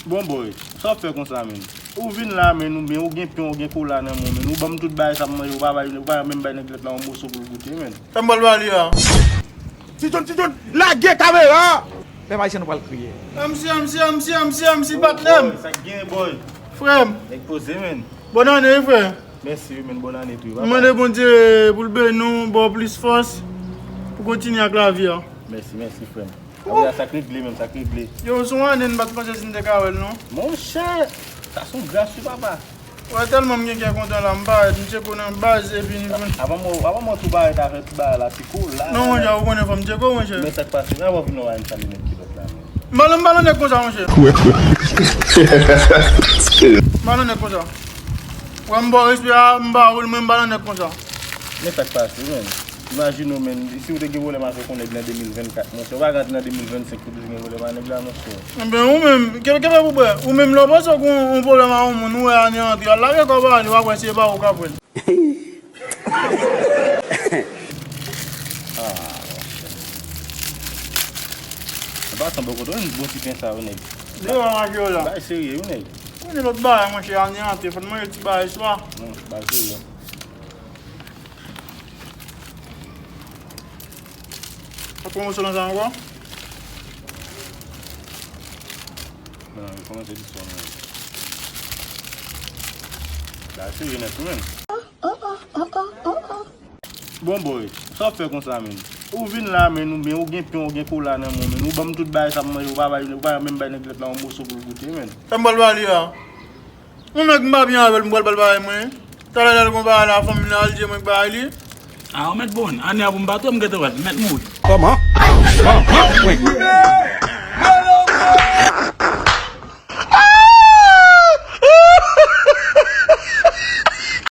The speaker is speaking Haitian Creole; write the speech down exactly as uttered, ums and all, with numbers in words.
Bon boy, sa w ap fè konsa, menn? Ou vin la, menn, oubyen ou gen pen, ou gen kola nan men w, menn. Ou ban m tout bagay sa m manje, ou pa bay, ou pa menm bay nèg lòt la yon moso pou l goute, menn. Sa m pral ba li a? Ti John, Ti John, lage kamera! Pèp ayisyen nou pral kriye. M C, M C, M C, M C, M C, patnè m. Sa k gen, boy? Frè m. Nèg poze, menn. Bòn ane, wi, frè. Mèsi, wi, menn, bòn ane tou, wi, papa. M mande Bondye pou l beni w, ba w plis fòs pou kontinye ak lavi a. Mèsi, mèsi, frè m. Apre sa, sa k regle, menn, sa k regle. Yo, se yon ane n pa t panse si n te ka wè l, non. Monchè, sa se yon gras, wi, papa. Wè, tèlman m gen kè kontan la, m parèt, m tcheko nan baz, epi n vin. Avan mwen, avan mwen tou parèt avèk ti bagay la, ti kola. Non, monchè, ou konnen fò m tcheko, monchè. Men sa k pase, men avan w vin la, w a m salye nèg kilòt la, menn. M pa nan, m pa nan nèg konsa, monchè. M pa nan nèg konsa. Wè, m ba w respè a, m ba ou l, men m pa nan nèg konsa. Men sa k pase, menn. Imajine w, menn, si w te gen pwoblèm avèk yon nèg nan de mil vennkat, monchè, ou pa ka antre nan de mil vennsenk pou w toujou gen pwoblèm ak nèg la, monchè. Enben, ou menm, kenbe, kenbe pou bwè. Ou menm, lè w panse w gen yon pwoblèm ak yon moun, ou wè ane antre, al lage kò w ba li, w ap wè si e pa ou k ap wè l. Ah, monchè. An pasan, bò kote w jwenn bon ti pen sa yo, nèg? Deyò mache yo la. Bay serye, wi, nèg. Ou konnen lòt bagay, monchè, ane antre, fò n manje ti bagay swa. Non, bay serye. Ap pran moso nan sa ankò? Nan, yo kòmanse di swa, menn. Bagay serye nèt, wi, menn. Bon, boy, sa w ap fè konsa, menn? Ou vin la, menn, oubyen ou gen pen, ou gen kola nan men w, menn. Ou ban m tout bagay sa m manje, ou pa bay, ou pa menm bay nèg lòt la yon moso pou l goute, menn. Sa m pral ba li a? Yon nèg m pa byen avè l, m pral ba l bagay mwen. Talè lè l gon bagay la, fanmi l al di mwen k bagay li. A, ou mèt bon, ane a pou m pa twò, m gentan wè l, m mèt mouri. Kòman? Kòman? Wi.